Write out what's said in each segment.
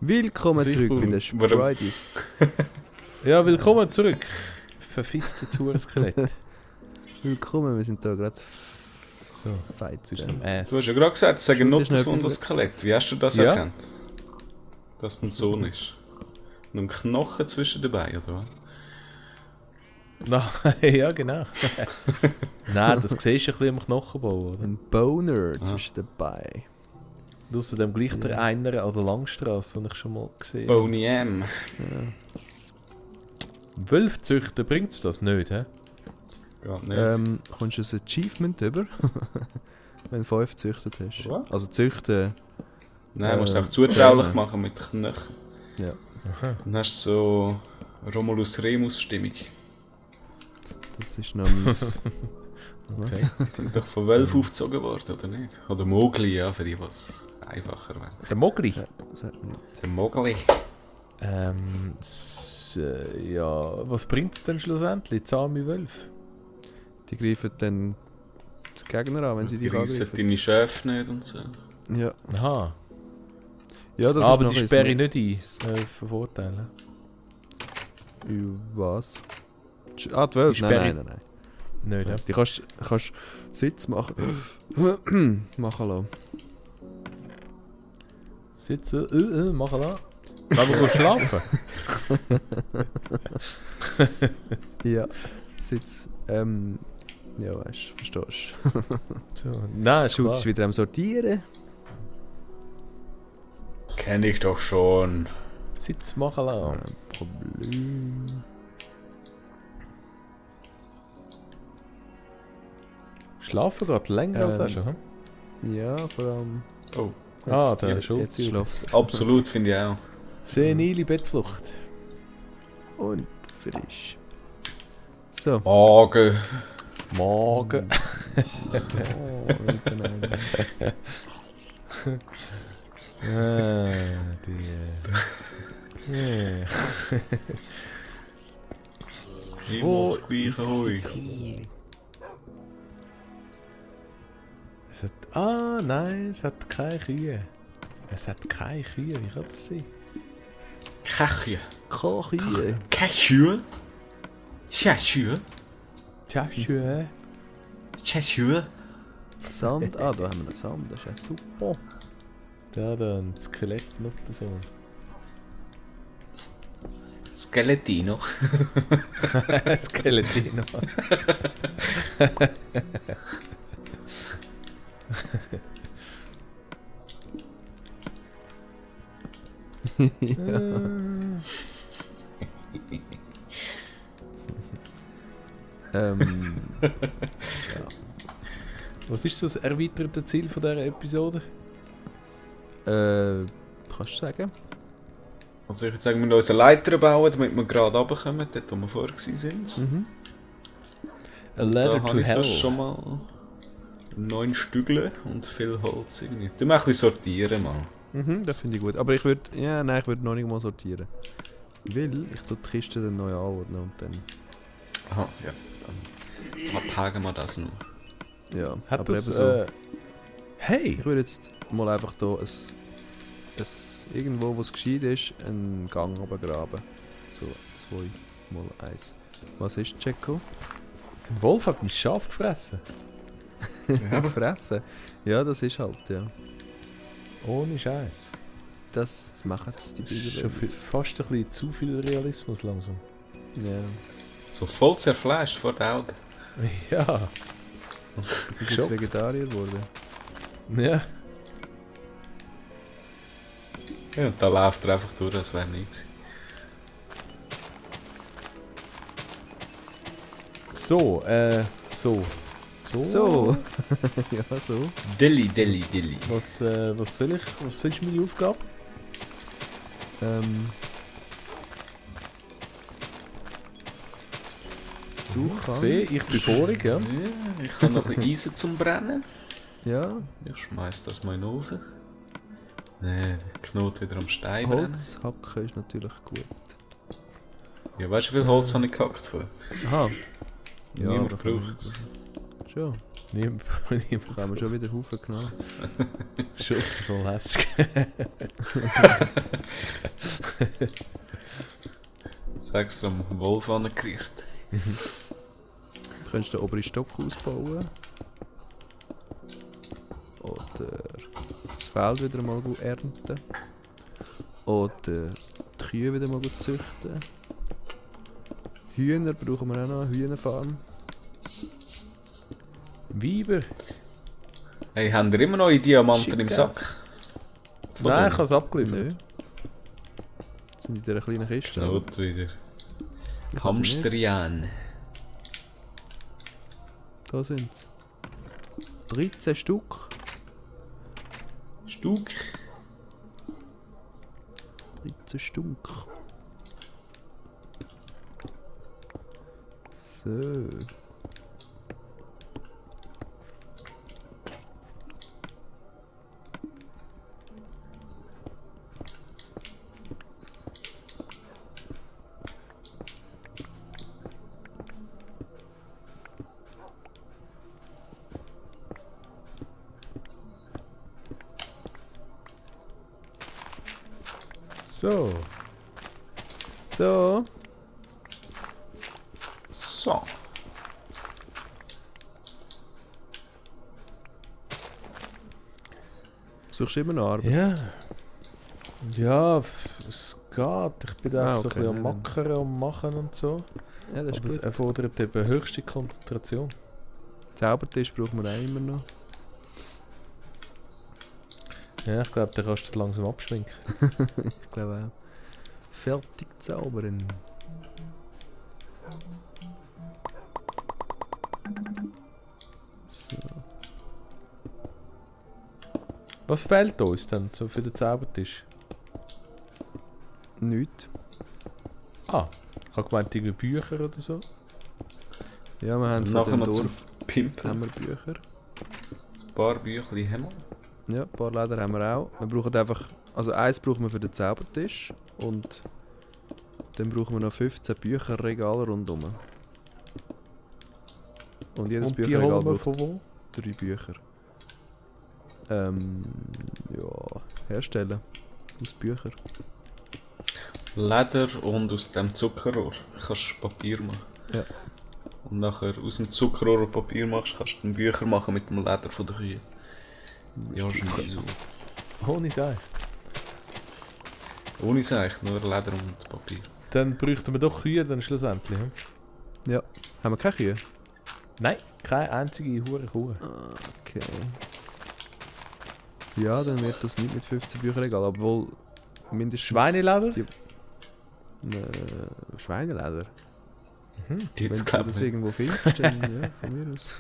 Willkommen zurück bei der Sprite. Ja, willkommen zurück. Verfisste Zuhörskelett. Willkommen, wir sind da gerade So, feit. jetzt ist es am Ass. Du hast ja gerade gesagt, es sei ein Das ist noch Nutzsohn, etwas- das Skelett. Wie hast du das Ja. erkannt? Dass es ein Sohn ist? Und ein Knochen zwischen den Beinen, oder was? Ja, genau. Nein, das siehst du ein bisschen am Knochenbau, oder? Ein Boner zwischen den Beinen. Außerdem gleich der einer an der Langstrasse, den ich schon mal gesehen habe. Boney M. Wölfe züchten, bringt es das nicht, hä? Geht nicht. Kommst du ein Achievement über, wenn du 5 gezüchtet hast? Was? Also züchten... Nein, musst du auch zutraulich machen mit Knochen. Ja. Dann hast du so Romulus Remus Stimmung. Das ist noch mein... Was? Die sind doch von Wölfen aufgezogen worden, oder nicht? Oder Mogli, ja, für die was einfacher wäre. Der Mogli? Sagt man nicht. Der Mogli. Ja, was bringt es denn schlussendlich? Zahme Wölfe? Die greifen dann die Gegner an, wenn sie Die dich reissen angreifen. deine Schäfe nicht und so. Ja. Aha. Ja, das Aber ist die noch sperre ich ein- nicht ein. Für Vorteile. Was? Ah, 12? Die Sperre- Nein. Nicht, ja? Die kannst Sitz machen. machen lassen. Sitzen, machen da. Wollen wir schlafen? Ja, Sitz. Ja, weißt du, verstehst So. Nein, ist du. Du klar. bist wieder am Sortieren. Kenn ich doch schon. Sitz machen lassen. Kein Problem. Schlafen geht länger als er schon, hm? Ja, vor allem. Oh, Ah, der jetzt, Schulz. jetzt schläft absolut finde ich auch. Senile Bettflucht. und frisch. So. Morgen. Morgen. Oh, miteinander. Die. Himmelsgleiche Hoi. Es hat. Nein, es hat keine Kühe. Es hat keine Kühe, wie kann das sein? Kachje. Kochie. Cashew. Cashew. Tja, schön. Cashew. Sand. Ah, da haben wir einen Sand. Das ist ja super. Da dann, das Skelett noch so. Skeletino. Skeletino. Was ist so das erweiterte Ziel von dieser Episode? Kannst du sagen? Also ich würde sagen, wir müssen unsere Leiter bauen, damit wir gerade runterkommen, dort wo wir vorher sind. A Ladder Da to habe ich Hell. sonst schon mal 9 Stühle und viel Holz irgendwie. Du mal ein bisschen sortieren mal. Das finde ich gut. Aber ich würde noch nicht mal sortieren. Weil ich tue die Kiste dann neu anordnen und dann... Aha, ja. Dann vertagen wir das noch. Ja, Hat aber das, eben so. Hey! Ich würde jetzt mal einfach hier irgendwo, wo es gescheit ist, einen Gang runtergraben. So 2 mal 1. Was ist, Checo? Ein Wolf hat mich Schaf gefressen. Fressen? Ja, das ist halt, ja. Ohne Scheiß. Das machen es die Schon Bilder. fast ein bisschen zu viel Realismus langsam. Ja. So voll zerfleischt vor den Augen. Ja. Du bist jetzt Geschockt. Vegetarier geworden. Ja. Ja, und da läuft er einfach durch, das wäre nichts. So. So. Ja, so. Dilly. Was ist meine Aufgabe? Du kannst. Sehe, ich bin vorig, ja. Ja, ich habe noch ein bisschen Eisen zum Brennen. Ja, Ich schmeiß das mal in den Ofen. Nee, der Knot wieder am Stein brennen. Holz hacken ist natürlich gut. Ja, weißt du, wie viel Holz habe ich gehackt vorher? Aha. Niemand da braucht es. Schon. Niemand Da haben wir schon wieder Haufen genommen. Schulter voll hässlich. Sagst du am Wolf angekriegt. Du könntest den oberen Stock ausbauen. Oder das Feld wieder mal gut ernten. Oder die Kühe wieder mal gut züchten. Hühner brauchen wir auch noch, eine Hühnerfarm. Weiber? Hey, haben ihr immer noch Diamanten im Chickens. Sack? Von Nein, denen? ich habe es abgeliefert. Nö. Sind in dieser kleinen Kiste. Not wieder. Ich weiß nicht. Hamsterjan. Da sind sie. 13 Stück. Stück. 13 Stück. So. So. So. So. Suchst du immer noch Arbeit? Ja. Ja, es geht. Ich bin da Ah, so okay, ein bisschen am nein. Mackern und Machen und so. Ja, das Aber ist es gut. erfordert eben höchste Konzentration. Zaubertisch brauchen wir auch immer noch. Ja, ich glaube, da kannst du langsam abschminken. Ich glaube auch. Fertig zaubern. So. Was fehlt uns denn so für den Zaubertisch? Nichts. Ah, ich habe gemeint, irgendwie Bücher oder so. Ja, wir haben von Nachher dem noch zum Dorf Pimpen. haben wir Bücher. Ein paar Büchlein haben wir. Ja, ein paar Leder haben wir auch. Wir brauchen einfach... Also eins brauchen wir für den Zaubertisch. Und dann brauchen wir noch 15 Bücherregale rundum. Und jedes Und die Bücherregal holen wir braucht von wo? 3 Bücher. Ja, herstellen. Aus Büchern. Leder und aus dem Zuckerrohr kannst du Papier machen. Ja. Und nachher aus dem Zuckerrohr und Papier machst, kannst du dann Bücher machen mit dem Leder von der Kühe. Ja, schon so. Ohne Seich. Ohne Seich, nur Leder und Papier. Dann bräuchten wir doch Kühe dann schlussendlich. Hm? Ja. Haben wir keine Kühe? Nein, keine einzige hure Kuh. Okay. Ja, dann wird das nicht mit 15 Bücherregal, obwohl mindestens... Schweineleder? Die, Schweineleder? Wenn Gibt's du glaub das ich nicht. irgendwo findest, dann ja, von mir aus.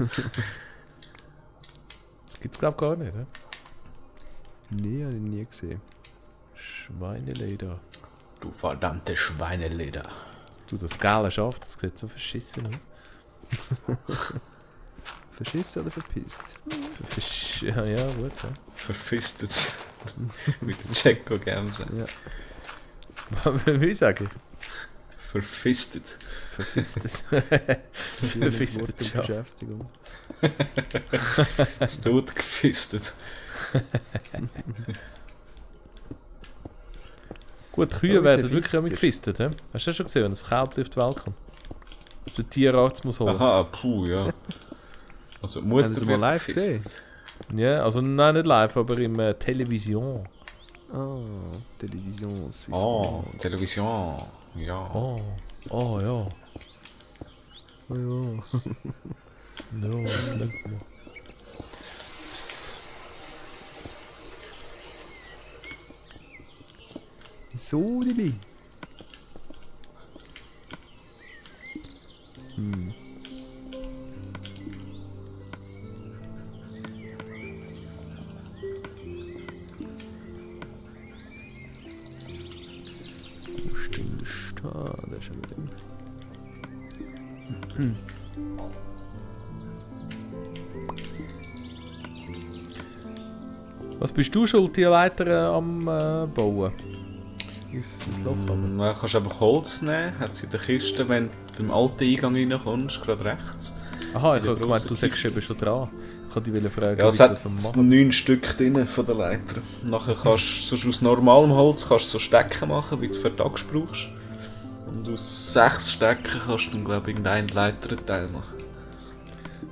Das gibt es glaube ich gar nicht. He? Nee, habe ich nie gesehen. Schweineleder. Du verdammte Schweineleder. Du, das geile Schaf, das sieht so verschissen aus. Verschissen oder verpisst? Ja, ja, gut. Ja. Verfistet. Mit dem Jacko Gamsen. Ja, Wie sage ich? Verfistet. verfistet. Das verfistet Wort und Schaf. Beschäftigung. Zu Tod gefistet. Gut, die Kühe Oh, werden unser wirklich Fister. immer gefistet. He? Hast du das schon gesehen, wenn ein Kälbchen auf die Welt kommt? Dass der Tierarzt muss holen. Aha, puh, ja. Also die Mutter Haben Sie das mal wird live gefistet. gesehen? Ja, also nein, nicht live, aber im Television. Ah, Television. Oh, Television. Ja. Oh, oh ja. Oh, ja. No, nicht mehr. So, Dibi. Wo stehst du da? Da ist er mit dem. Was bist du schuld, die Leiter am Bauen? Ins Loch haben. Dann kannst du einfach Holz nehmen, hat sie in der Kiste, wenn du beim alten Eingang reinkommst, gerade rechts. Aha, ich in der habe gemeint, du grossen sagst eben schon dran. Ich wollte dich fragen, Ja, es wie hat das so machen. 9 Stück drin von der Leiter. Nachher kannst du sonst aus normalem Holz kannst du so Stecken machen, wie du für Tags brauchst. Und aus 6 Stecken kannst du dann, glaube ich, irgendeinen Leiterteil machen.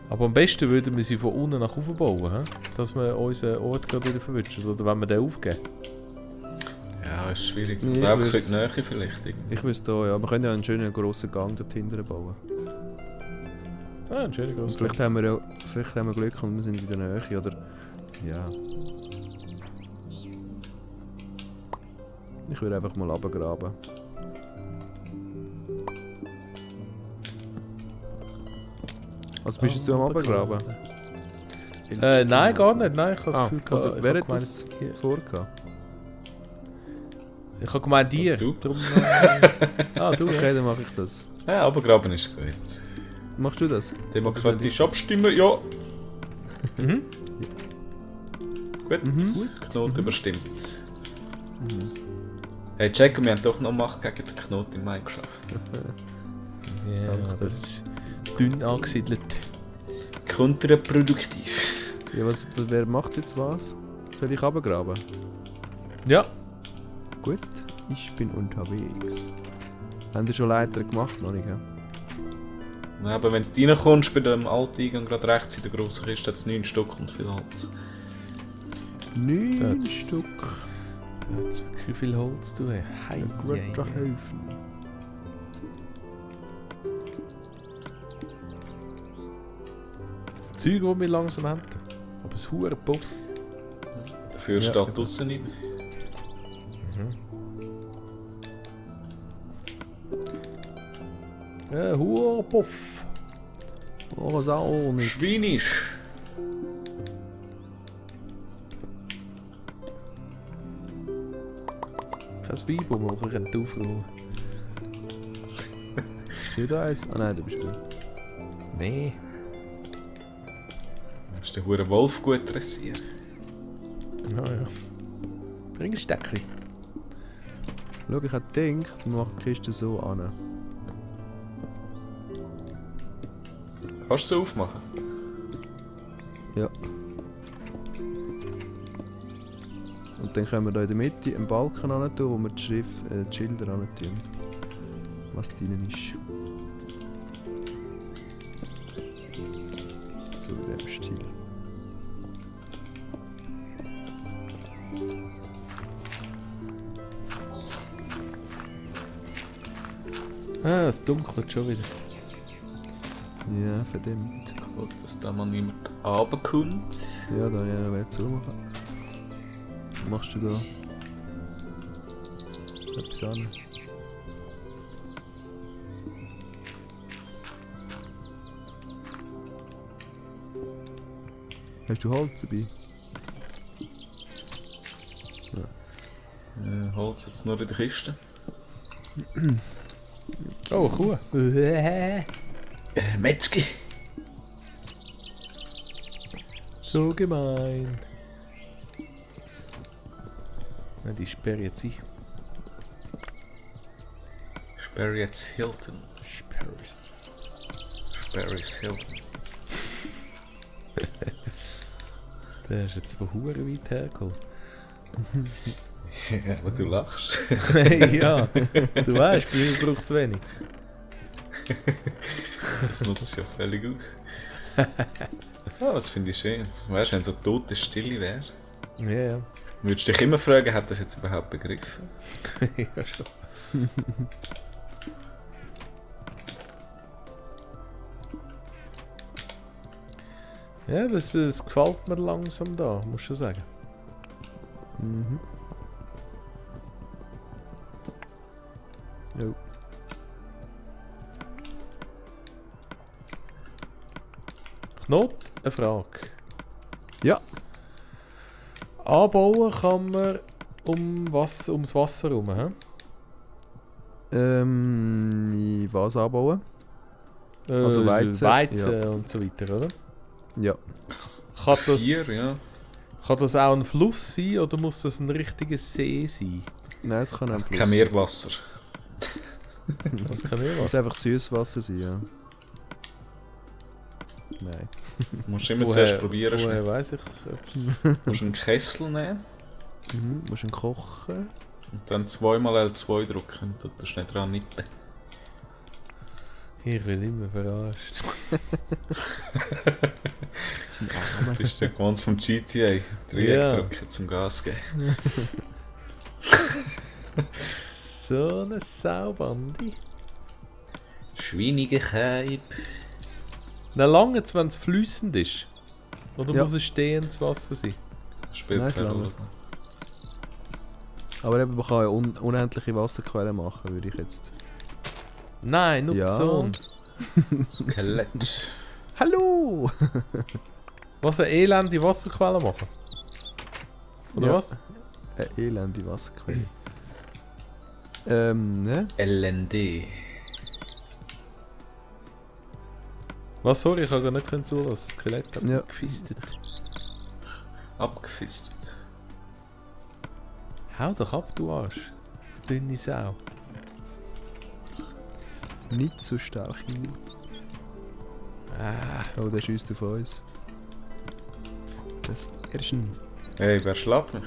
Aber am besten würden wir sie von unten nach oben bauen, he? Dass wir unseren Ort gerade wieder verwünschen. Oder wenn wir den aufgeben. Ja, ist schwierig. Nee, Ja, es ich wird würd's- näher vielleicht. irgendwie. Ich wüsste auch, ja. Wir können ja einen schönen grossen Gang dort hinten bauen. Ah, ein schöner Und grosser vielleicht haben wir Glück und wir sind in der Nähe, oder... Ja. Ich würde einfach mal runtergraben. Also bist jetzt du am runtergraben? Nein, gar nicht. Nein, ich habe das Gefühl gehabt, oder ich wer habe hat gemeint, das vorgehabt? ich habe gemeint dir. Du? Darum, du, ja. Okay, dann mache ich das. Ja, aber graben ist gut. Machst du das? Demokratisch abstimmen, ja. Mhm. Gut, Knoten überstimmt. Hey, check, wir haben doch noch Macht gegen den Knoten in Minecraft. Ja, Danke. das ist dünn angesiedelt. Kontraproduktiv. Ja, wer macht jetzt was? Soll ich runtergraben? Ja. Gut, ich bin unterwegs. Haben die schon Leiter gemacht? Noch nicht, ja? Ja, aber wenn du reinkommst bei dem alten Eingang, gerade rechts in der grossen Kiste, hat es 9 Stück und viel Holz. 9 Das- Stück. Da hat es wirklich viel Holz zu tun. Hei, Ein guter Haufen. Das Zeug, das wir langsam haben. Aber es hure Puff. Dafür Ja, steht genau. draussen nicht. Hure Puff. Oh, was auch nicht. Schweinisch. Kein Weib, das man aufräumen. Ist hier da eins? Ah nein, du bist gut. Nee. Ist der hure Wolf gut dressiert? Ja, ja. Bring ein Steckchen. Schau, ich habe gedacht, man macht die Kiste so an. Kannst du sie aufmachen? Ja. Und dann können wir da in der Mitte einen Balken an tun, wo wir die Schilder an tun. Was drin ist. So in dem Stil. Ah, es dunkelt schon wieder. Ja, verdammt. Gut, dass da mal niemand runterkommt. Ja, da ja noch zumachen. Machst du da etwas an? Hast du Holz dabei? Holz jetzt nur in der Kiste. Oh, Kuh. Metzgi. So gemein. Ja, die sperren jetzt ein. Sperry jetzt Hilton. Sperren. Sperry's Hilton. Der ist jetzt von Huren weit hergekommen. Ja, aber du lachst. Ja, du weißt, bei mir braucht es wenig. Das nutzt ja völlig aus. Ah, das finde ich schön. Weißt du, wenn so tote Stille wäre, Ja, ja. würdest du dich immer fragen, hat das jetzt überhaupt begriffen? Ja, schon. Ja, das gefällt mir langsam da, muss ich schon sagen. Mhm. Jo. Knot, eine Frage. Ja. Anbauen kann man ums Wasser herum, hä? Was anbauen? Also Weizen, Weizen und so weiter, oder? Ja. Kann das, Vier, ja. kann das auch ein Fluss sein oder muss das ein richtiger See sein? Nein, es kann einfach Kein Meerwasser. Das kann ich Es muss was. einfach Süßwasser sein, ja. Nein. Du musst immer zuerst probieren. Woher Schnell. weiss ich, ob's... Du musst einen Kessel nehmen Musst ihn kochen. und dann zweimal L2 drücken. Und du schnell dran nippen. Ich will immer verarscht. Du bist ja gewohnt vom GTA. Dreieck Ja. drücken zum Gas geben. So eine Saubandi. Schweinige Keib. Na lange, wenn es fließend ist. Oder Ja. muss es stehendes Wasser sein? Spielt Nein, keine lange. Rolle. Aber eben, man kann ja unendliche Wasserquellen machen, würde ich jetzt. Nein, nur Ja. die Sohn. Skelett. Hallo! Was, eine elende Wasserquelle machen? Oder Ja. was? Eine elende Wasserquelle. Ne? LND. Was, sorry, ich habe gar nicht zulassen. Das Skelett hat Ja. mich gefistet. Abgefistet. Hau doch ab, du Arsch. Dünne Sau. Nicht so stark hin. Oh, der schießt auf uns. Das ist ein Hey, wer schlägt mich?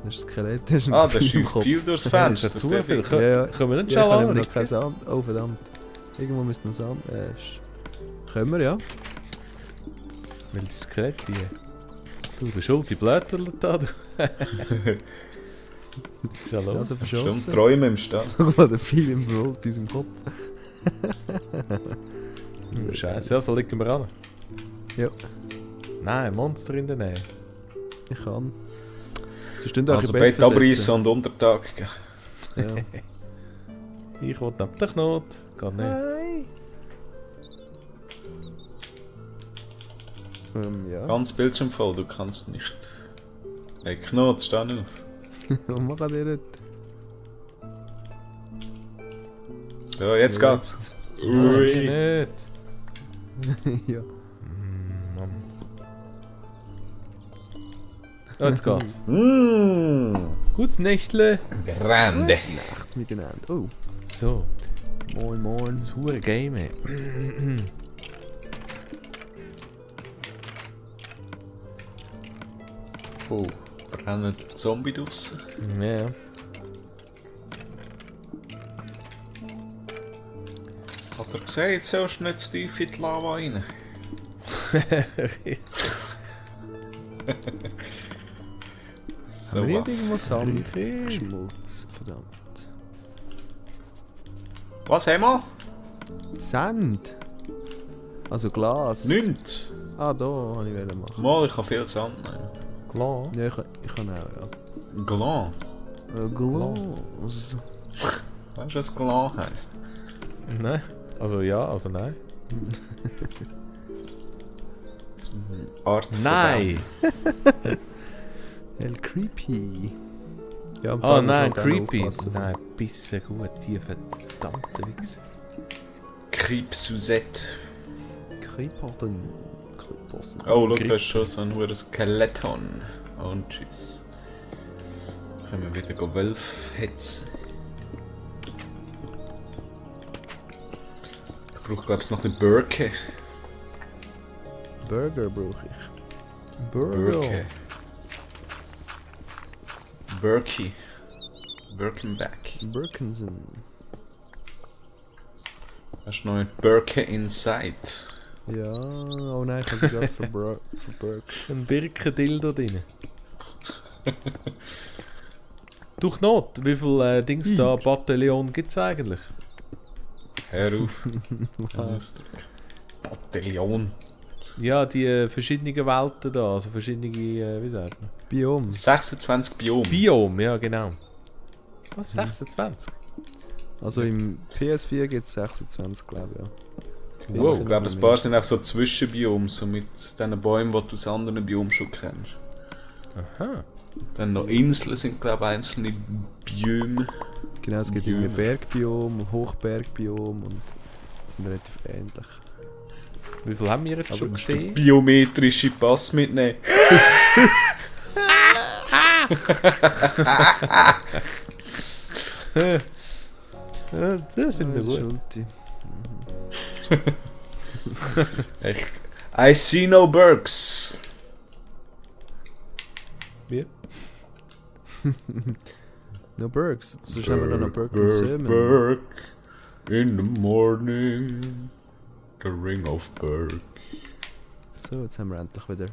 das ist ein Skelett. Das ist ein Ah, der Pfeil im schießt Kopf. viel durchs Das ist ja Fenster. zu viel. Ja, ja. Können wir nicht Ja, ich schon habe noch keinen anlegen? Sand. Oh, verdammt. Irgendwo müsste noch Sand. Können wir, ja? Weil die Skelette hier. Du, der Schuld, die Blätter da, du. Ist ja los. Also Schon verschossen. Träume im Stall. Guck mal, der Pfeil im Blut in unserem Kopf. Scheiße, ja, so liegen wir an. Ja, Nein, Monster in der Nähe. ich kann. Sie stehen da Also Bett abreißen und Untertag gehen. Ja. Ich will neben der Knot. Geht nicht. Nein. Ja. Ganz Bildschirm voll, du kannst nicht. Hey, Knot, steh auf. Was machen die nicht? Ja, jetzt geht's. Nein, Ui. nicht. Ja. Mann. Oh, jetzt geht's. Gutes Nächtle. Grande. Nacht miteinander. Oh, So, moin moin. das hure Game. ey. Oh, brennen Zombie draussen. Ja. Hat er gesehen, jetzt sollst du nicht zu tief in die Lava rein. So, Haben wir was? nicht irgendwo Sand? Richtig. Schmutz, verdammt. Was haben wir? Sand? Also Glas? Nichts. Ah, da wollte ich machen. Mal, ich habe viel Sand nehmen. Klar. Ja, ich kann auch, ja. Glan. Glas. Weißt du, was Glan heisst? Nein. Also ja, also nein. Art von Nein! Hell creepy. Ja, am Oh Tag nein, muss man auch creepy. aufpassen. Nein, bisschen gut, die verdammte Wichse. Creep Suzette. Creeperden. Creeperden. Oh, schau, da ist schon so ein hohes Skeleton. Und tschüss. Können wir wieder Wölfe hetzen. Ich brauche, glaube ich, noch eine Birke. Burger brauche ich. Birke. Birki. Birkenback. Birkensen. Hast du noch eine Birke Inside? Ja, oh nein, ich habe gerade verburgt. Ein Birkendildo drin. Du Knot, wie viele Dings da Bataillon gibt es eigentlich? Hör auf. Ausdruck. Bataillon. Ja, die verschiedenen Welten da, also verschiedene, wie sagt man? Biom. 26 Biome. Biom, ja genau. Was, 26? Also im PS4 gibt es 26, glaube ich. Ja. Wow, ich glaube, ein paar sind auch so Zwischenbiome, so mit diesen Bäumen, die du aus anderen Biomen schon kennst. Aha. Dann noch Inseln sind, glaube ich, einzelne Biome. Genau, es gibt Biome. irgendwie Bergbiom, Hochbergbiom und sind relativ ähnlich. Wie viel haben wir jetzt Aber schon gesehen? Biometrische Pass mitnehmen. Ja, das finde ich gut. Schulti. I see no Burks. Wie? No Burks. Sonst haben wir noch Burke und Sömen. Burke, in the morning, the ring of Burke. So, jetzt haben wir endlich wieder...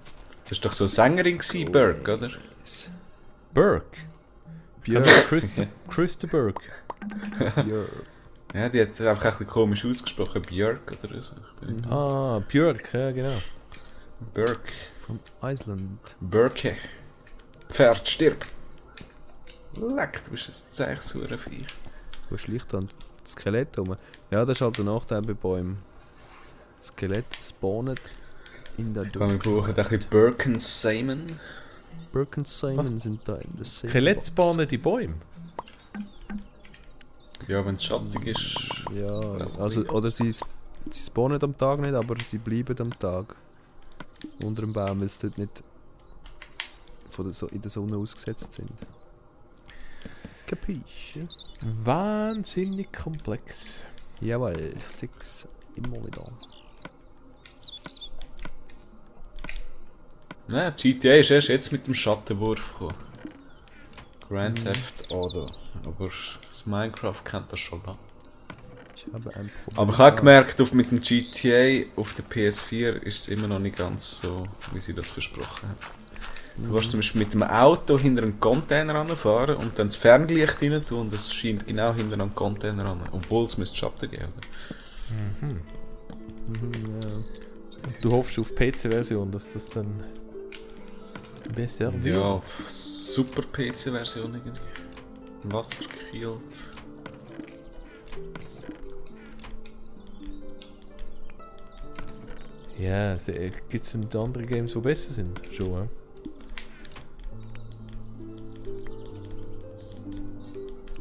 Das war doch so eine Sängerin gewesen, Burke, oder? Burke? Björk. Christa Burke. Björk. Ja, die hat einfach ein bisschen komisch ausgesprochen, Björk oder so. Ah, Björk, ja genau. Burke. From Iceland. Burke. Pferd stirb. Leck, du bist ein Zeichsauerviech. Wo schlicht an das Skelett rum. Ja, das ist halt der Nachteil bei Bäumen. Skelett spawnet in der Wir brauchen ein bisschen Birkensamen. Birkensamen sind da in der See. Skelettbahnen die Bäume. Ja, wenn es schattig ist. Ja, also, oder sie spawnen am Tag nicht, aber sie bleiben am Tag unter dem Baum, weil sie dort nicht in der Sonne ausgesetzt sind. Capiche? Wahnsinnig komplex. Jawohl, 6 immer wieder. Nein, GTA ist erst jetzt mit dem Schattenwurf gekommen. Grand Theft Auto. Aber das Minecraft kennt das schon lange. Ich habe ein Problem. Aber ich habe gemerkt, mit dem GTA auf der PS4 ist es immer noch nicht ganz so, wie sie das versprochen haben. Du kannst zum Beispiel mit dem Auto hinter einen Container ranfahren und dann das Ferngelicht rein tun und es scheint genau hinter einem Container ran. Obwohl es müsste Schatten geben. Ja. Du hoffst auf PC-Version, dass das dann besser wird? Ja, auf super PC-Version irgendwie. Wasser gekühlt. Ja, gibt es andere Games, die besser sind? Schon, ja?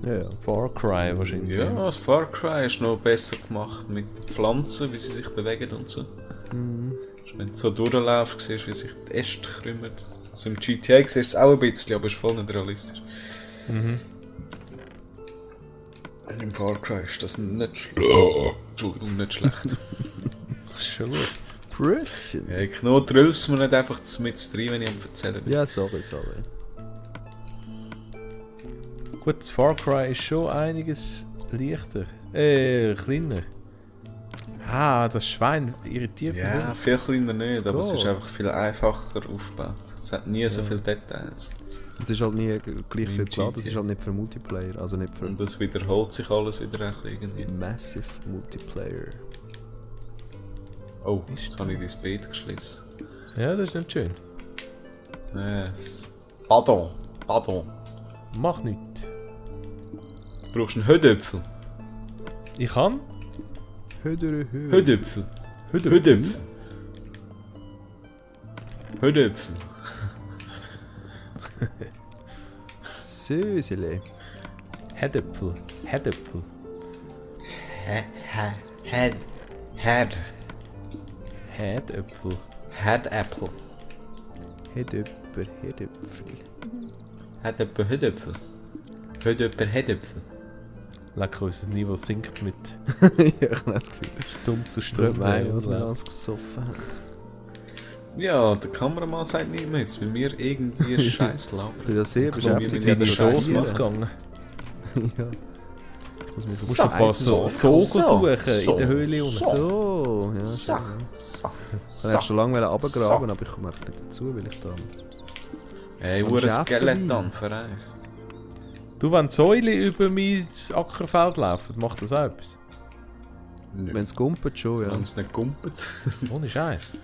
Ja. Far Cry wahrscheinlich. Ja, das Far Cry ist noch besser gemacht mit den Pflanzen, wie sie sich bewegen und so. Wenn du so durchlaufst, siehst du, wie sich die Äste krümmen. So im GTA siehst du es auch ein bisschen, aber es ist voll nicht realistisch. Und im Far Cry ist das nicht Entschuldigung, nicht schlecht. Schon gut. Pröstchen. Ja, Knot rülpst mir nicht einfach mit rein, wenn ich am erzählen bin. Ja, sorry. Gut, das Far Cry ist schon einiges leichter. Kleiner. Ah, das Schwein irritiert mich. Ja, viel kleiner nicht, aber es ist geht. einfach viel einfacher aufgebaut. Es hat nie so viele Details. Es ist halt nie gleich viel Im geladen, es GTA. ist halt nicht für Multiplayer, also nicht für Und es wiederholt sich alles wieder ein bisschen irgendwie. Massive Multiplayer. Oh, jetzt habe ich dein Beet geschlossen. Ja, das ist nicht schön. Yes. Pardon. Mach nichts. Du brauchst einen Hödöpfel. Ich kann. Hödöpfel. Sösele. Hedäpfel. Head. Hedäpfel. Head apple. Hedöpfer. Hödöpfel. Hödöpfel. Lecker, unser Niveau sinkt mit Ja, ich habe das Gefühl. dumm zu Strömt Stunden. mein, was wir alles gesoffen haben. Ja, der Kameramann sagt nicht mehr jetzt, weil wir irgendwie Scheiß labern. Ich bin da sehr Ich glaube, beschäftigt. wir in die Ja, Straße Scheiße. ausgegangen. Ja. Du musst ein paar Sogen suchen in der Höhle unten. So, ja. So. Ich wollte schon lange runtergraben, aber ich komme einfach nicht dazu, weil ich da... Hey, Am ur Schäferli. Skeleton für eins. Du, wenn die Säule über mein Ackerfeld laufen, macht das auch etwas? Wenn es gumpert schon, ja. Solange es nicht gumpert. Ohne Scheiß.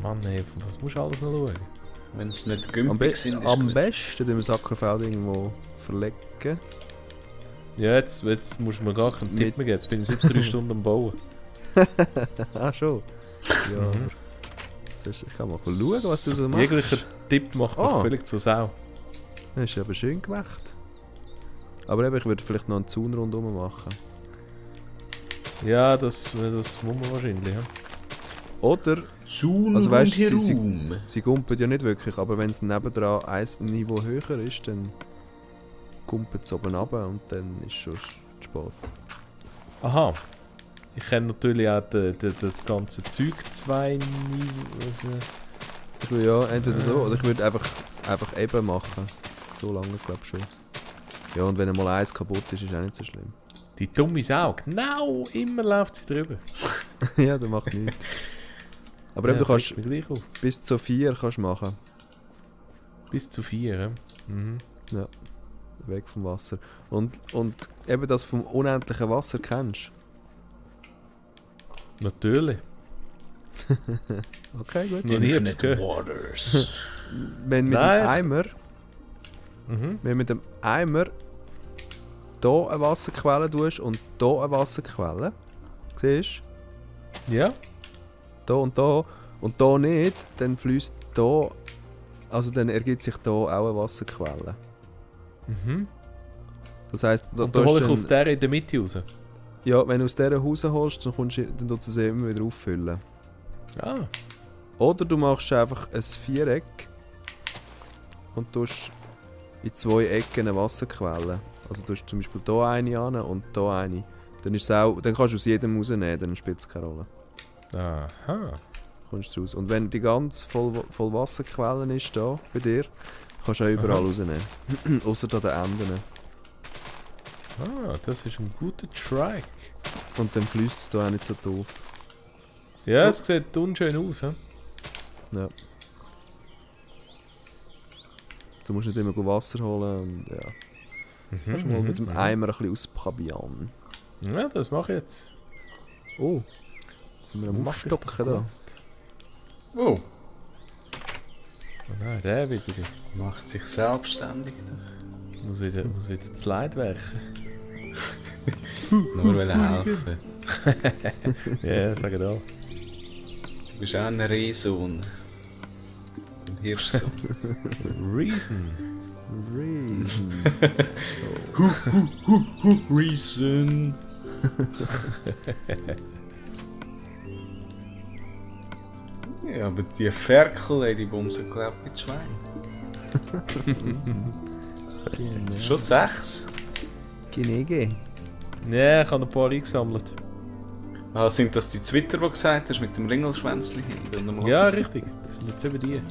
Mann, ey, was musst du alles noch schauen? Wenn es nicht Am, gümpig sind, ist am gut. besten tun wir das Ackerfeld irgendwo verlegen. Ja, jetzt musst du mir gar keinen Tipp mehr geben. Jetzt bin ich seit 3 Stunden am Bauen. Ah, schon? Ja, aber... Zuerst, ich kann mal schauen, was du so machst. Jeglicher Tipp macht mich Ah. völlig zur Sau. Das ist aber schön gemacht. Aber eben, ich würde vielleicht noch einen Zaun rundherum machen. Ja, das muss man wahrscheinlich. Ja. Oder, Zaun Also weißt du, rundherum. sie gumpet ja nicht wirklich, aber wenn es nebendran ein Niveau höher ist, dann gumpet es oben runter und dann ist schon spät. Aha. Ich kenne natürlich auch das ganze Zeug 2 Ich würde ja entweder so, oder ich würde einfach eben machen. So lange, glaube ich schon. Ja, und wenn einmal eins kaputt ist, ist auch nicht so schlimm. Die dumme Sau, genau, immer läuft sie drüber. Ja, das macht nichts. Aber Ja, eben, du kannst sagt mir gleich auf. bis zu 4 kannst machen. Bis zu 4, ja. Mhm. Ja, weg vom Wasser. Und eben das vom unendlichen Wasser kennst. Natürlich. Okay, gut. Noch nie etwas gehört. Waters. Wenn mit Nein. dem Eimer, Mhm. wenn mit dem Eimer hier eine Wasserquelle tust und hier eine Wasserquelle, siehst Ja. du, hier und hier nicht, dann fließt hier, also dann ergibt sich hier auch eine Wasserquelle. Mhm. Das heisst, Und da da hole ist ich aus dann, der in der Mitte raus. ja, wenn du aus dieser rausholst, dann tut es sie immer wieder auffüllen. Ah. Oder du machst einfach ein Viereck und tust in 2 Ecken eine Wasserquelle. Also du hast zum Beispiel hier eine an und hier eine. Dann, ist es auch, dann kannst du aus jedem rausnehmen, dann spielt es keine Rolle. Aha. Kommst du raus. Und wenn die ganz voll Wasserquellen ist da bei dir, kannst du auch überall Aha. rausnehmen. Außer an den Enden. Ah, das ist ein guter Track. Und dann fließt es da auch nicht so doof. Ja, es sieht unschön aus, hä? Ja. Du musst nicht immer Wasser holen und ja. Kannst mal mit dem Eimer ein bisschen ausprobieren. Ja, das mache ich jetzt. Oh, sind wir am mach ich Aufstocken doch da? Oh, Oh nein, der wieder. macht sich selbstständig. Muss wieder das Leid werken. Nur weil helfen. Ja, sag da. Du bist auch ein Rehsohn. Ein Hirschsohn. Reason. Reason. Ja, aber die Ferkel, die bumsen, glaub ich, mit Schwein. Schon 6? Genege. Ja, ich habe ein paar eingesammelt. Ah, sind das die Zwitter, die gesagt hast, mit dem Ringelschwänzli hinten? Ja, richtig. Das sind jetzt eben die.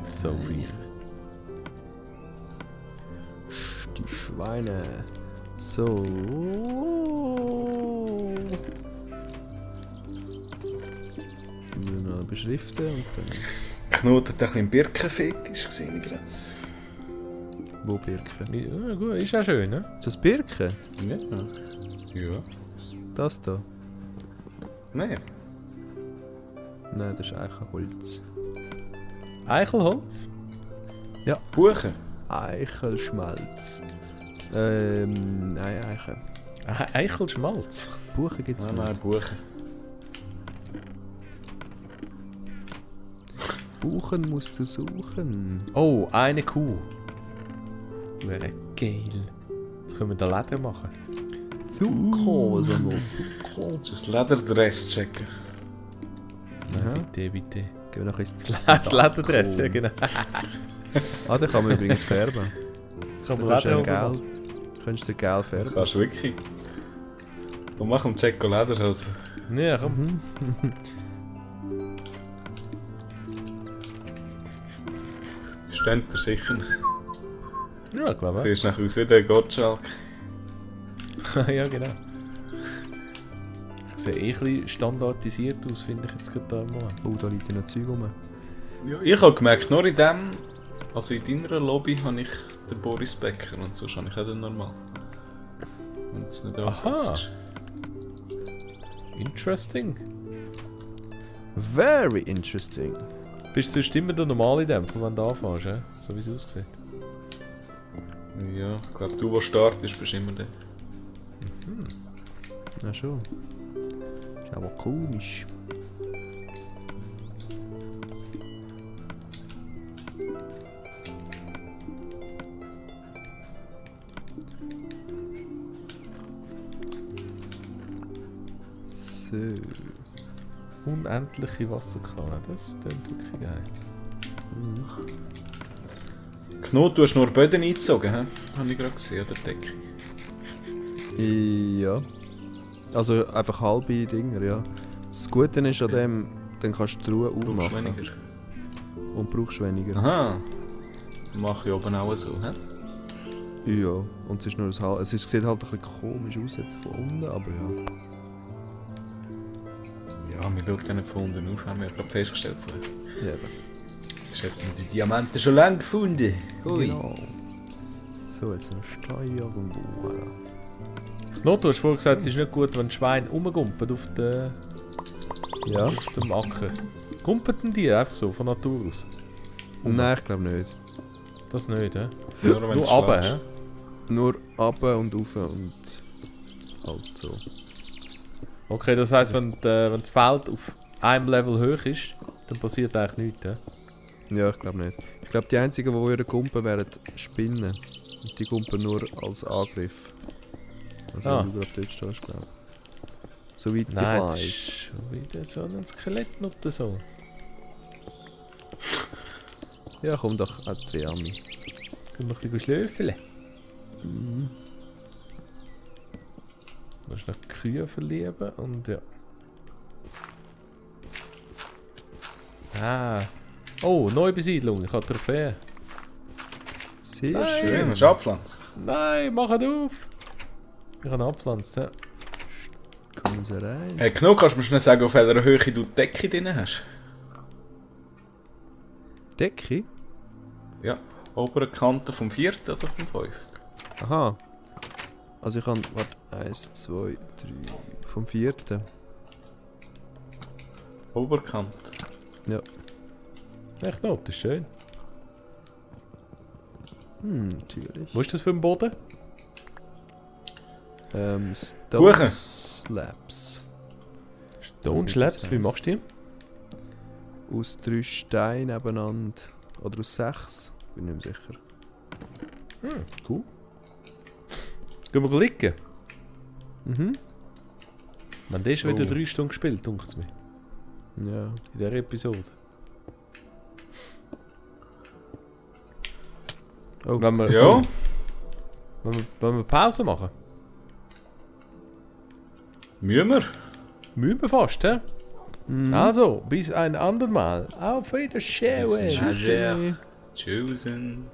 So viel. Die Schweine. So. Müssen wir noch beschriften und dann. Knut hat ein bisschen Birkenfetisch gesehen gerade. Wo Birken? Ja, gut, ist auch schön, ne? Ist das Birken? Ja. Ja. Das da? Nein. Nein, das ist Eichenholz. Eichelholz? Buchen. Eichelschmalz. Nein, Eichen. Eichelschmalz? Buchen gibt es Nein, nicht. Buchen. Buchen musst du suchen. Oh, eine Kuh. Wäre geil. Jetzt können wir da Leder machen. Zucker, sondern Zucker. Das Lederdress checken. Aha. Nein, bitte. Gehen wir noch ins Das Lederdress, ja genau. Ah, den kann man übrigens färben. Kann Du man kannst Leder den könntest du gel färben. Kannst du wirklich. Und machen Jacko Lederhose. Ja, komm. Steht dir sicher. Ja, ich glaube Siehst nachher aus wie der Gottschalk. auch. Ja, genau. Ich sehe eh ein bisschen standardisiert aus, finde ich jetzt gerade da mal. Oh, da liegt ja noch Zeug rum. Ja, ich habe gemerkt, nur in dem, also in deiner Lobby habe ich den Boris Becker und sonst habe ich auch den normal. Wenn es nicht Aha. anpasst. Interesting. Very interesting. Bist du sonst immer der Normale in dem, von wenn du anfängst, ja? So wie es aussieht. Ja, ich glaube, du, der startest, bist immer der. Na schon. Ist aber komisch. So. Unendliche Wasserkanne, das klingt wirklich geil. Knut, du hast nur Böden eingezogen, hä? Habe ich gerade gesehen, oder Decke. Ja. Also einfach halbe Dinger, ja. Das Gute ist an dem, dann kannst du die Truhe Brauchst aufmachen. weniger. Und brauchst weniger. Aha. Mache ich oben auch so, hä? Ja, und es ist nur ein halb. Es sieht halt ein bisschen komisch aus jetzt von unten, aber ja. Ja, wir schauen den nicht von unten auf, haben wir gerade festgestellt vorher. Ja, eben. Ich hätte die Diamanten schon lange gefunden. Ui. Genau. So, jetzt noch Steuerung. Knut, du hast vorhin gesagt, es ist nicht gut, wenn Schweine rumgumpen auf, Ja? auf dem Acker. Gumpen denn die einfach so, von Natur aus? Nein, ich glaube nicht. Das nicht, hä? Nur wenn Nur es runter, schwarz hä? Nur runter und rauf und halt so. Okay, das heisst, wenn das Feld auf einem Level hoch ist, dann passiert eigentlich nichts, hä? Ja, ich glaube nicht. Ich glaube, die einzigen, die würden gumpen, wären Spinnen. Und die gumpen nur als Angriff. Also Ah. wenn du gerade dort stehst, glaube ich. Soweit Nein, ich das weiss. ist schon wieder so ein Skelett oder so. Ja, komm doch, Adriani. Können wir ein bisschen schlöfeln? Mhm. Du musst noch die Kühe verlieben und ja. Ah. Oh, Neubesiedlung, ich habe Trophäe. Sehr Nein. Schön, schön. hast du abgepflanzt? Nein, mach es auf! Ich habe abgepflanzt, ja. Kommen Sie rein. Hey, Knut, kannst du mir schnell sagen, auf welcher Höhe du die Decke drin hast? Decke? Ja. Obere Kante vom 4. oder vom 5.? Aha. Also ich habe, warte, 1, 2, 3, vom 4. Oberkante. Ja. Echt noch, das ist schön. Natürlich. Was ist das für ein Boden? Stone Kuchen. Slabs. Stone nicht, Slabs, was wie heisst. machst du die? Aus 3 Steinen nebeneinander. Oder aus 6. Bin nicht mehr sicher. Cool. Gehen wir liegen? Mhm. Wir haben schon wieder Oh. 3 Stunden gespielt, denkt es mir. Ja. In dieser Episode. Oh. Wenn wir, Ja. wenn wir Pause machen? Müssen wir? Müssen wir fast, hä? Mhm. Also, bis ein andermal. Auf Wiedersehen. Bis dann. Chosen.